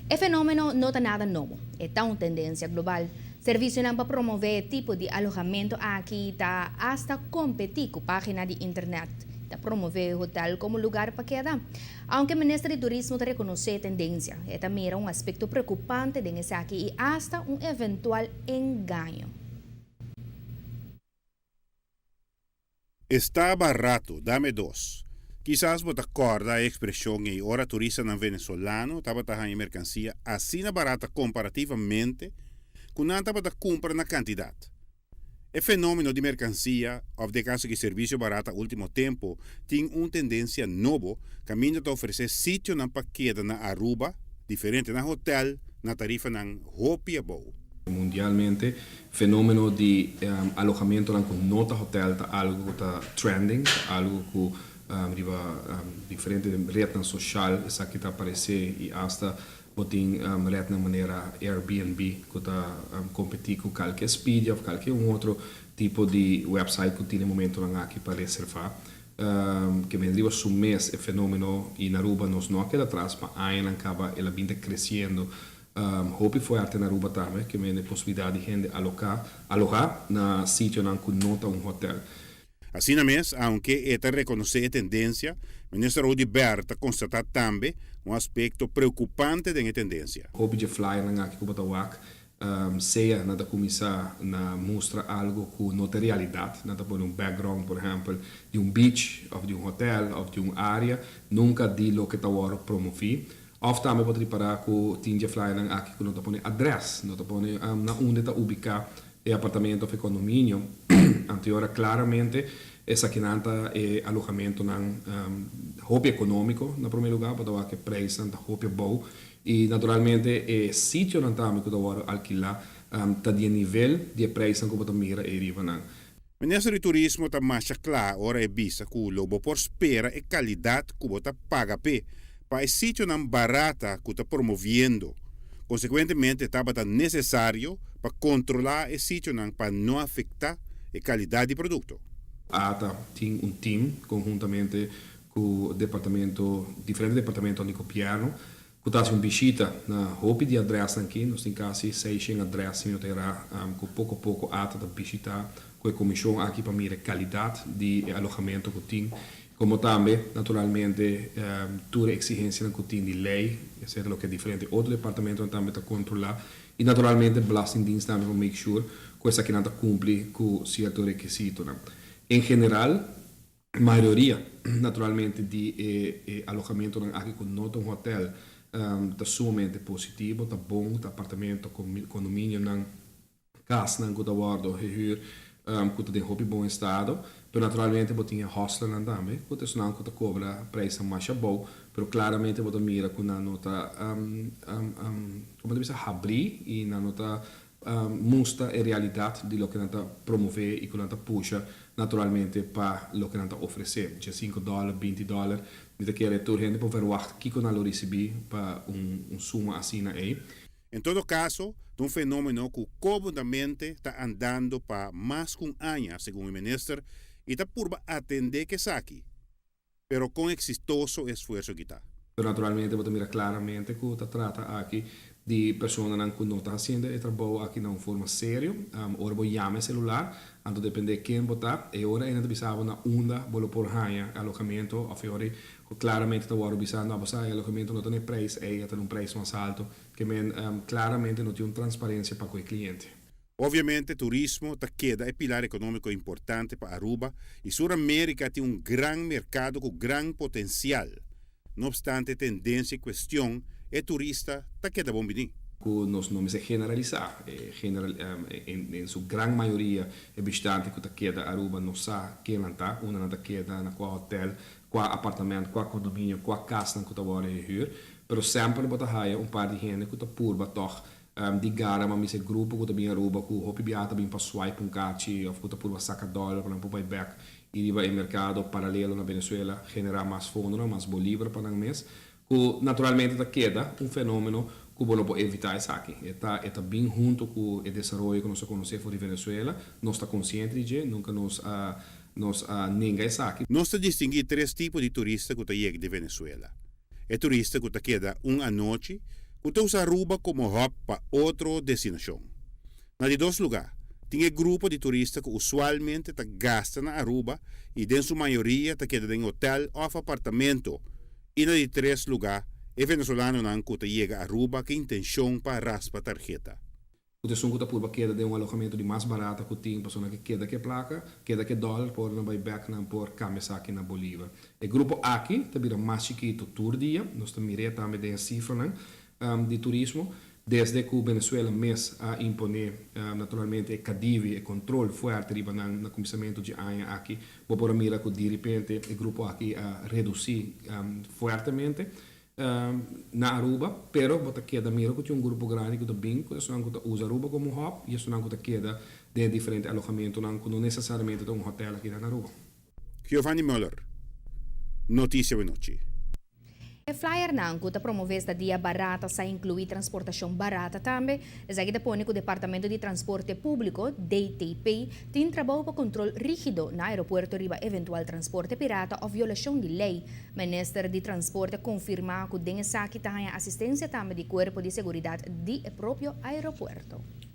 E fenomeno no ta nada nobo, e ta un tendencia global. Servicionan pa promove e tipo di alohamento aki ta hasta competi cu pagina di internet ta promove hotel como lugar pa keda. Aunke Minister di Turismo ta reconoce e tendencia, e ta mira un aspecto preocupante den esaki y hasta un eventual engaño. Está barato, dame dos. Kisas bo ta corda e expresion ey ora turistanan venezolano tabata haña mercancia asina barata comparativamente cu nan tabata cumpra na cantidad. E fenomeno di mercancia, of den caso aki servicio barata ultimo tempo tin un tendencia nobo caminda ta ofrece sitionan pa keda na Aruba, diferente na hotel, na tarifanan hopi abou. Mundialmente, fenomeno di alohamentonan ku no ta hotel ta algu ku ta trending, ta algu ku riba diferente retnan soshal esaki ta aparesé i asta bo tin retnan manera Airbnb ku ta kompetí ku kalke Expedia òf kalke un otro tipo di website ku tin e momentonan aki pa reservá. Ke men riba su mes e fenomeno i na Aruba nos no a keda atras pa añanan kaba el a bin ta kresiendo Hopi fuerte na Aruba tambe, ke mende posibilidat di hende aloká, alohá na sitionan ku no ta un hotel. Asina mes, aunke e ta rekonosé e tendensia, Minister Oduber ta konstatá tambe un aspekto preokupante den e tendensia. Hopi dje flyernan aki ku bo ta wak, sea nan ta kuminsá na mustra algu ku no ta realidat, nan ta pone un background, por ehèmpel, di un beach òf di un hotel òf di un área, nunka di loke ta wòrdu promoví. Òf tambe bo ta ripará ku tin dje flyernan aki ku no ta pone adrès, no ta pone na unda ta ubiká e apartamento òf e kondominio. Anto e ora klaramente esakinan ta e alohamentonan hopi ekonómiko na promé lugá, bo ta wak e preisnan ta hopi abou i naturalmente e sitionan tambe ku ta wòrdu alkilá ta di e nivel di e preisnan ku bo ta mira ei riba nan. Minister di Turismo ta masha kla ora e bisa ku lo bo por spera e kalidat ku bo ta paga p'e pa e sitionan barata ku ta promoviendo. Konsekuentemente tabata nesesario pa kontrolá e sitionan pa no afektá e kalidat di produkto. Ata tin un tim konhuntamente ku departamento diferente departamentonan di gobièrnu Ku ta hasi un bishita na hopi di adrèsnan aki. Nos tin kasi seishen adrès, si mi no ta erá, ku poko poko ata ta bishitá ku e komishon aki pa mira e kalidat di e alohamentu ku tin, komo tambe naturalmente tur e eksigensianan ku tin di lei, etcetera, loke diferente otro departamentonan tambe ta kontrolá i naturalmente Belastingdienst tambe pa make sure ku esakinan ta kumpli ku sierto rekisitonan. En general. Mayoria, naturalmente, di e alohamentonan aki ku no ta un hotel ta sumamente positivo, ta bon, ta apartamento, kondominionan, kasnan ku ta wòrdu gehuur ku ta den hopi bon estado. Pero naturalmente bo tin e hostelnan tambe ku ta esnan ku ta kobra preisnan masha abou, pero klaramente bo ta mira ku nan no ta, komo ta bisa, habrí i nan no ta Mustra e realidat di loke nan ta promové i ku nan ta pusha naturalmente pa loke nan ta ofresé. Dje sinku dòler, binti dòler, mi ta kere tur hende por verwagt kiko nan lo risibí pa un suma asina ei. En todo kaso, ta un fenómeno ku kómodamente ta andando pa mas ku un aña, segun e minister, i ta purba atendé ku esaki. Pero kon eksitoso e esfuerso aki ta? Pero naturalmente bo ta mira claramente cu ta trata aki di personanan cu no ta haciendo e trabou aki na un forma serio. Ora bo yama e celular, anto depende ken bo ta, e ora ei nan ta bisa bo na unda bo lo por haña e alojamiento of e ora ei cu claramente ta wordo bisa, no, bo sa e alojamiento no ta na e prijs ei, e ta na un prijs mas alto. Ke men claramente no tin un transparencia pa cu e cliente. Obviamente turismo ta keda e pilar economico importante pa Aruba y Sur America tin un gran mercado cu gran potencial. No obstante e tendencia y cuestion, e turista ta keda bon bini. Cu nos no mester generalisa, e general en su gran mayoria e bishitante cu ta keda Aruba no sa ken nan ta, unda nan ta keda, na cua hotel, cua apartament, cua condominio, cua casnan cu ta worde gehuur, pero semper bo ta haya un par di hende cu ta purba tog Di gara ma misa e grupo ku ta bin Aruba ku hopi biaha ta bin pa swipe un kachi òf ku ta purba saka dòler pa nan por bai bèk i riba e merkado paralelo na Venezuela generá mas fondonan, mas bolívar pa nan mes, ku naturalmente ta keda un fenómeno ku bo no por evitá esaki. E ta e ta bin hunto ku e desaroyo ku nos a konosé for di Venezuela, nos ta konsiente di dje, nunka nos a nos a nenga esaki. Nos ta distinguí tres tipo di turista ku ta yega di Venezuela. E turista ku ta keda un anochi. ku ta usa Aruba komo hub pa otro destinashon. Na di dos lugá, tin e grupo di turista ku usualmente ta gasta na Aruba i den su mayoria ta keda den hotel òf apartamento. I na di tres lugá, e venezolanonan ku ta yega Aruba ku intenshon pa raspa tarheta. Ku esun ku ta purba keda den un alohamentu di mas barata ku tin, persona ku keda ku plaka, keda ku dòler, por nan bai bèk nan por kambia esaki na bolívar. E grupo aki ta bira mas chikitu tur dia, nos ta mira tambe den sifranan di turismo, desde ku Venezuela mes a imponé naturalmente e CADIVI, e kontrol fuerte riba nan na kuminsamentu di aña aki, bo por mira ku di repente e grupo aki a redusí fuertemente na Aruba, pero bo ta keda mira ku tin un grupo grandi ku ta bin, ku esunnan ku ta usa Aruba komo hub i esunnan ku ta keda den diferente alohamentunan ku no nesesariamente ta un hotel aki na Aruba. Giovanni Muller, Noticia Awe Nochi. E flyernan ku ta promové estadia barata sa inkluí transportashon barata tambe. Esaki ta pone ku Departamento di Transporte Públiko, DTP, tin trabou pa kontrol rígido na aeropuerto riba eventual transporte pirata òf violashon di lei. Minister di Transporte a konfirmá ku den esaki ta asistensia tambe di Kuerpo di Seguridat di propio aeropuerto.